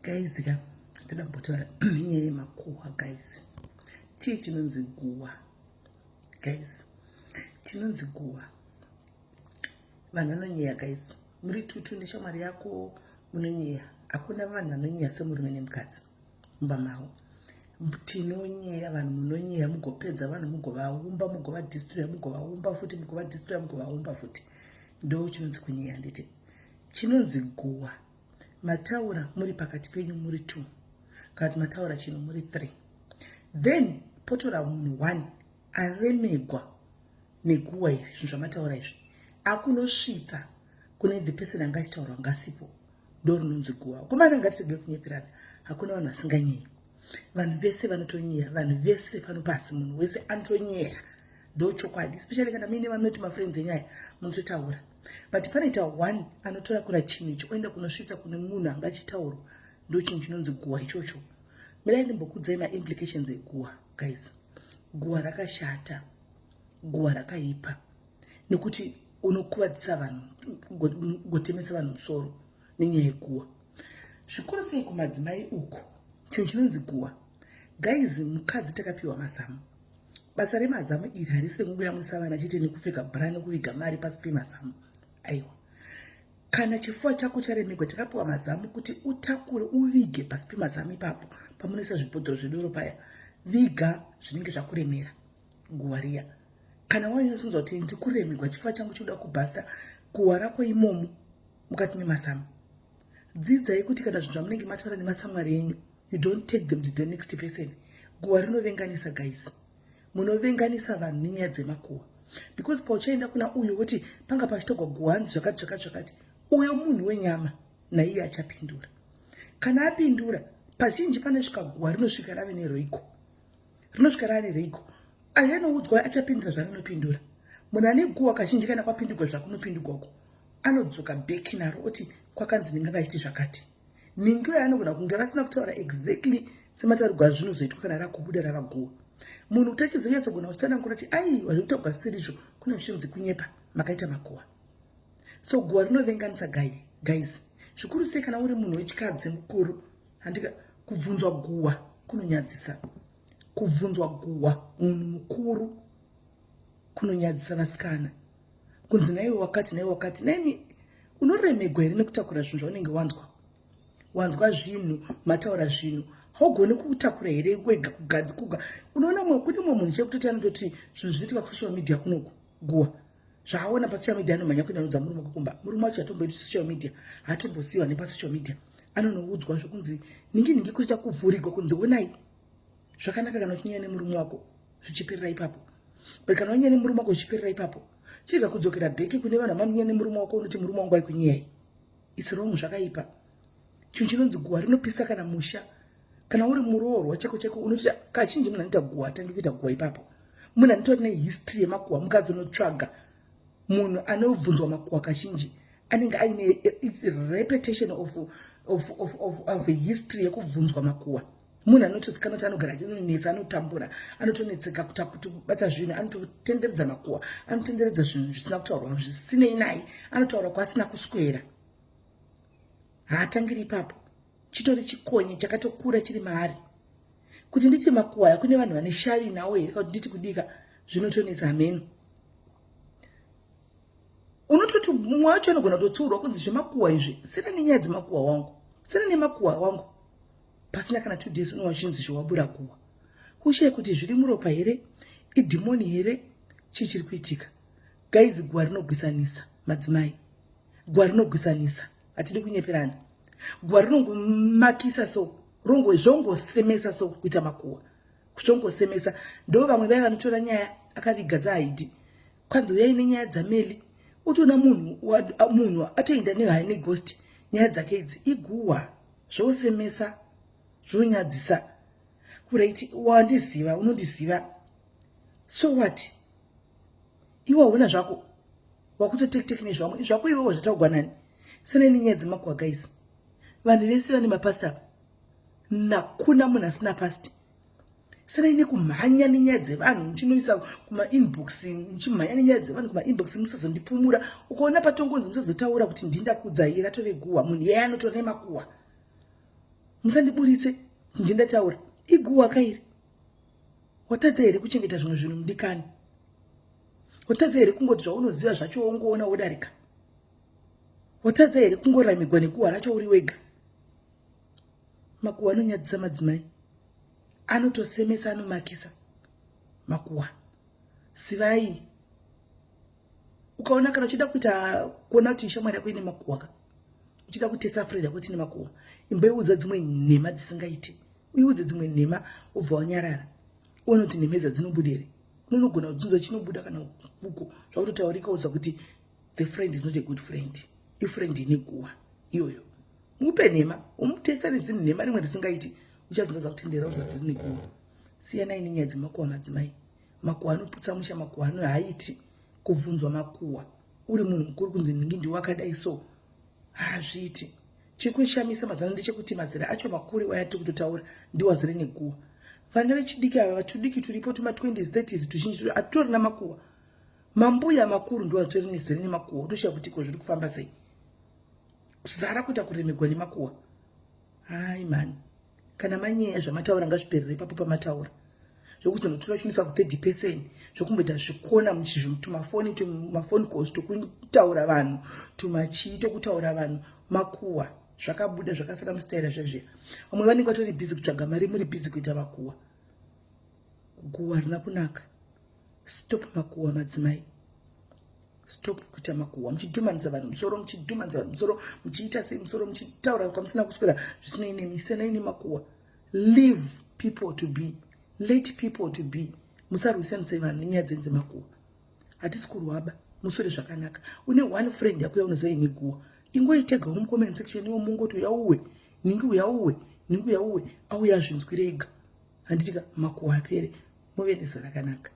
Guys ka, toda kumbotaura nyaya yemakuhwa guys. Chii chinonzi guwa? Guys, chinonzi guwa. Vanhu vanonyeya guys. Muri tutu neshamwari yako munonyeya. Hakuna vanhu vanonyeya semurume nemukadzi mumba mavo. Tinonyeya vanhu, munonyeya mugopedza vanhu, mugovaumba, mugovadestroya, mugovaumba futi, mugovadestroya, mugovaumba futi. Ndo chinonzi kunyeya nditi. Chinonzi guwa. Mataura muri pakati penyu muri 2 kana kuti mataura chinhu muri 3, then potora munhu 1 aremegwa neguwa iri, zvinhu zvamataura izvi akunosvitsa kune the person anga achitaurwa ngasipo, ndo rinonzi guwa. Komana, ngatirege kunyeperana, hakuna vanhu vasinganyeyi. Vanhu vese vanotonyeya, vanhu vese pano pasi, munhu wese anotonyeya, ndo chokwadi, especially kana muine vanoti mafriends enyaya munototaura. But panoita one anotora kura chinhu ichi oenda kunosvitsa kune munhu anga achitaurwa, ndo chinhu chinonzi guwa ichocho. Mirai ndimbokudzai maimplications eguwa guys. Guwa rakashata, guwa rakaipa, nekuti unokuvadzisa vanhu, gotemesa vanhu musoro nenyaya yeguwa, zvikuru sei kumadzimai uko. Chinhu chinonzi guwa guys, mukadzi takapiwa mazamu. Basa remazamu iri harisi rekunguyamwisa vana chete nekupfeka bra nekuviga mari pasi pemazamu, aiwa. Kana chifuva chako charemegwa, takapiwa mazamu kuti utakure, uvige pasi pemazamu ipapo pamunoisa zvibhodhoro zvedoro paya. Viga zvinenge zvakuremera, guwa riya. Kana wanyatsonzwa kuti ndikuremegwa, chifuva changu chikuda kubhasta, guwa rako imomo mukati memazamu. Dzidzai kuti kana zvinhu zvamunenge mataura nemasamwari enyu, you don't take them to the next person. Guwa rinovenganisa guys, munovenganisa vanhu nenyaya dzemakuhwa, because pauchaenda kuna uyo woti panga pachitogwa guwa, hanzi zvakati zvakati zvakati, uyo munhu wenyama naiye achapindura. Kana apindura, pazhinji panosvika guwa rinosvika rave neroiko, rinosvika rave nereiko. Ayanoudzwa achapindura zvarinopindura. Munhu ane guwa kazhinji, kana kwapindurwa zvakunopindurwa uko, anodzoka back naro oti kwakanzi ndinganga achiti zvakati. Ningi uyo anogona kunge vasina kutaura exactly semataurigwa azvinozoitwa kana rakubuda rava guwa. Munhu kuti achizonyatsogona kutsanangura kuti aiwa, zvekutaurwa zisirizvo, kune zvichinzi kunyepa, makaita makuhwa. So guwa rinovenganisa guys, zvikuru sei kana uri munhu wechikadzi mukuru. Handika kubvunzwa guwa kunonyadzisa, kubvunzwa guwa munhu mukuru kunonyadzisa vasikana, kunzi naiwe wakati, naiwe wakati, naimi unoremegwa here nekutakura zvinhu zvaunenge wanzwa? Wanzwa zvinhu, mataura zvinhu, haugoni kutakura here wega kugadzi kuga? Unoona mwe kune mumwe munhu chekutoti anototi zvinhu zvinoitika kusocial media kunoku, guwa zvaaona pasocial media anomhanya kuenda noudza murume wake kumba. Murume wacho hatomboiti social media, haatombosiyiwa nepasocial media, anonoudzwa zvokunzi ningi ningi, kuita kuvhurigwa kunzi onai. Zvakanaka kana uchinyaya nemurume wako zvichiperera ipapo, but kana wanyaya nemurume wako zvichiperera ipapo, chirega kudzokera back kune vanhu vamamunyaya nemurume wako, unoti murume wangu aikunyayai. It's wrong, zvakaipa. Chinhu chinonzi guwa rinopisa kana musha. Kana uri muroorwa cheko cheko, unoti kazhinji munhu anoita guwa atange kuita guwa ipapo, munhu anotori nehistory yemakuhwa. Mukadzi unotsvaga munhu anobvunzwa makuhwa kazhinji anenge aine its repetition of history yekubvunzwa makuhwa. Munhu anotozikanwa kuti anogara achinonetsa, anotambura, anotonetseka kuti kubata zvinhu, anototenderedza makuhwa, anotenderedza zvinhu zvisina kutaurwa, zvisinei naye, anotaura kwaasina kuswera. Haatangiri ipapo, chitori chikonye chakatokura chiri maari. Kuti nditi makuhwa aya kune vanhu vane shavi nawo here, kuti nditi kudika, zvinotonetsa, hameno. Unototi mumwe wacho anogona kutotsiurwa kunzi zvemakuhwa izvi, sina nenyaya dzemakuhwa wangu, sina nemakuhwa wangu. Pasina kana 2 days unova chinzi zvowabura guhwa. Ushaye kuti zviri muropa here, idhimoni here, chii chiri kuitika? Guys, guhwa rinogwisanisa madzimai, guhwa rinogwisanisa, hatidi kunyeperana. Guhwa rinongomakisa so, zvongosemesa so, kuita makuhwa zvongosemesa. Ndo vamwe vaya vanotora nyaya akaviga dzahaidi, kwanzi uyai nenyaya dzameli, utoona munhu munhu atoenda neghost, nyaya dzake idzi iguhwa, zvosemesa, zvonyadzisa. Kuraiti wandiziva, unondiziva, so what? Iwe hauna zvako, wakutotektek nezvamwe zvako, iwewo zvataugwa nani? Sina nenyaya dzemakuhwa guys. Vanhu vese vane mapast apa, nakuna munhu asina past. Sinai nekumhanya nenyaya dzevanhu muchinoisa kumainbox, muchimhanya nenyaya dzevanhu kumainbox. Musazondipfumura. Ukaona patongonzi musazotaura kuti ndindakudzai, ratove guhwa. Munhu yeye anotora nemakuhwa. Musandiburitse ndindataura. Iguwa kairi. Watadza here kuchengeta zvimwe zvinhu mudikani? Watadza here kungoti zvaunoziva zvacho wongoona wodarika? Watadza here kungoramigwa neguwa racho uri wega? Makuwa anonyadzisa madzimai. Anotosemesa anomakisa. Makuwa. Sivai. Ukaona kana uchida kuita kuona kuti shamwari yako ine makuwa ka. Uchida kutesta friend yako ine makuwa. Imboiudza dzimwe nhema dzisingaiti. Uiudze dzimwe nhema ubva wanyarara. Uone kuti nhema idzi dzinobuda here. Unogona kudzinzwa chinobuda kana uko zvakutotaurika uza kuti the friend is not a good friend. Ifriend ine guwa iyoyo. Mupe nhema, umutesta nedzinhu nhema rimwe risingaiti. Uchadzinza kutendera uza kuti rine guwa. Siyanai nenyaya dzemakuwa madzimai. Makuwa anoputsa musha, makuwa ano haaiti kubvunzwa makuwa. Uri munhu mukuru kunzi nhingi ndiwe wakadai so. Hazviiti. Chikushamisa mazano ndechekuti mazera acho makuru iwaya tiri kutotaura ndiwo azere neguwa. Vana vechidiki ava vatudiki turipo tuma 20s 30s tuzhinji hatitorina makuwa. Mambuya makuru ndiwo atori nezere nemakuwa utoshaya kuti ko zviri kufamba sei. Kuzara kuita kuremegwa nemakuwa. Hai mani. Kana manyeya zvamataura ngazviperere ipapo pamataura. Zvekuti unotora uchinoisa ku third person zvokumboita zvikona tumafoni tumafoni calls tokutaura vanhu tumachii tokutaura vanhu makuwa zvakabuda zvakasara mustaira zvezviya. Vamwe vanenge vatori busy kutsvaga mari muri busy kuita makuwa. Guwa rina kunaka. Stop makuwa madzimai. Stop kuita makuhwa muchidhumanisa vanhu musoro muchidhumanisa vanhu musoro muchiita sei musoro muchitaura kwamusina kuswera zvisinei nemi siyanai nemakuhwa. Leave people to be. Let people to be. Musarwisanise vanhu nenyaya dzenyu dzemakuhwa. Hatisi kurwaba. Muswere zvakanaka. Une one friend yako yaunoziva ine guhwa. Ingoitegawo mucomment section iwo mungoti uya uwe. Ningi uya uwe. Ningi uya uwe. Auya azvinzwire ega. Handitika makuhwa apere. Muve nezuva rakanaka.